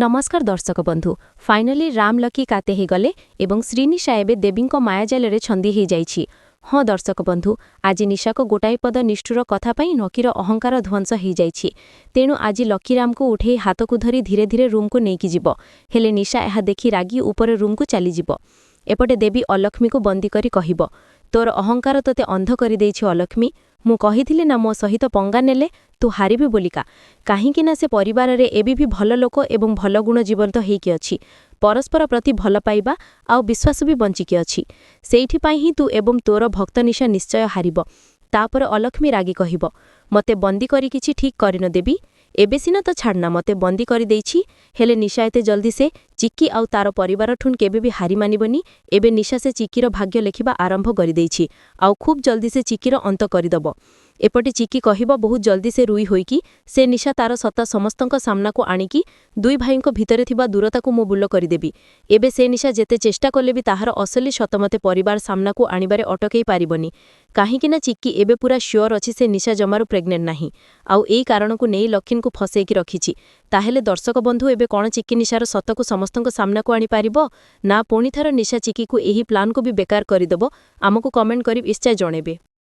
ନମସ୍କାର ଦର୍ଶକ ବନ୍ଧୁ, ଫାଇନାଲି ରାମ ଲକି କାତେ ହେଇଗଲେ ଏବଂ ଶ୍ରୀନିଶା ଏବେ ଦେବୀଙ୍କ ମାୟାଜାଲରେ ଛନ୍ଦି ହେଇଯାଇଛି। ହଁ ଦର୍ଶକ ବନ୍ଧୁ, ଆଜି ନିଶାକୁ ଗୋଟାଏ ପଦ ନିଷ୍ଠୁର କଥା ପାଇଁ ଲକିର ଅହଙ୍କାର ଧ୍ୱଂସ ହେଇଯାଇଛି। ତେଣୁ ଆଜି ଲକି ରାମକୁ ଉଠେଇ ହାତକୁ ଧରି ଧୀରେ ଧୀରେ ରୁମ୍କୁ ନେଇକି ଯିବ। ହେଲେ ନିଶା ଏହା ଦେଖି ରାଗି ଉପରେ ରୁମ୍କୁ ଚାଲିଯିବ। ଏପଟେ ଦେବୀ ଅଲକ୍ଷ୍ମୀକୁ ବନ୍ଦୀ କରି କହିବ, ତୋର ଅହଙ୍କାର ତୋତେ ଅନ୍ଧ କରିଦେଇଛି ଅଲକ୍ଷ୍ମୀ। ମୁଁ କହିଥିଲି ନା, ମୋ ସହିତ ପଙ୍ଗା ନେଲେ ତୁ ହାରିବି ବୋଲିକା। କାହିଁକି ନା ସେ ପରିବାରରେ ଏବେ ବି ଭଲ ଲୋକ ଏବଂ ଭଲ ଗୁଣ ଜୀବନ୍ତ ହେଇକି ଅଛି। ପରସ୍ପର ପ୍ରତି ଭଲ ପାଇବା ଆଉ ବିଶ୍ୱାସ ବି ବଞ୍ଚିକି ଅଛି। ସେଇଥିପାଇଁ ହିଁ ତୁ ଏବଂ ତୋର ଭକ୍ତ ନିଶା ନିଶ୍ଚୟ ହାରିବ। ତାପରେ ଅଲକ୍ଷ୍ମୀ ରାଗି କହିବ, ମତେ ବନ୍ଦୀ କରି କିଛି ଠିକ୍ କରିନ ଦେବୀ। ଏବେ ସିନା ତ ଛାଡ଼ନା, ମତେ ବନ୍ଦୀ କରିଦେଇଛି। ହେଲେ ନିଶା ଏତେ ଜଲ୍ଦି ସେ ଚିକି ଆଉ ତାର ପରିବାରଠୁନ୍ କେବେ ବି ହାରି ମାନିବନି। ଏବେ ନିଶା ସେ ଚିକିର ଭାଗ୍ୟ ଲେଖିବା ଆରମ୍ଭ କରିଦେଇଛି ଆଉ ଖୁବ୍ ଜଲ୍ଦି ସେ ଚିକିର ଅନ୍ତ କରିଦେବ। ଏପଟେ ଚିକି କହିବ, ବହୁତ ଜଲ୍ଦି ସେ ରୁଇ ହୋଇକି ସେ ନିଶା ତାର ସତ୍ତା ସମସ୍ତଙ୍କ ସାମ୍ନାକୁ ଆଣିକି ଦୁଇ ଭାଇଙ୍କ ଭିତରେ ଥିବା ଦୂରତାକୁ ମୁଁ ବୁଲ କରିଦେବି। ଏବେ ସେ ନିଶା ଯେତେ ଚେଷ୍ଟା କଲେ ବି ତାହାର ଅସଲି ସତ ମତେ ପରିବାର ସାମ୍ନାକୁ ଆଣିବାରେ ଅଟକେଇ ପାରିବନି। କାହିଁକି ନା ଚିକି ଏବେ ପୁରା ସିଓର ଅଛି, ସେ ନିଶା ଜମାରୁ ପ୍ରେଗନେଣ୍ଟ ନାହିଁ ଆଉ ଏଇ କାରଣକୁ ନେଇ ଲକ୍ଷୀଙ୍କୁ ଫସେଇକି ରଖିଛି। ତାହେଲେ ଦର୍ଶକ ବନ୍ଧୁ, ଏବେ କ'ଣ ଚିକି ନିଶାର ସତକୁ ସମସ୍ତଙ୍କ ସାମ୍ନାକୁ ଆଣିପାରିବ ନା ପୁଣି ଥର ନିଶା ଚିକିକୁ ଏହି ପ୍ଲାନ୍କୁ ବି ବେକାର କରିଦେବ? ଆମକୁ କମେଣ୍ଟ କରି ନିଶ୍ଚୟ ଜଣେଇବେ।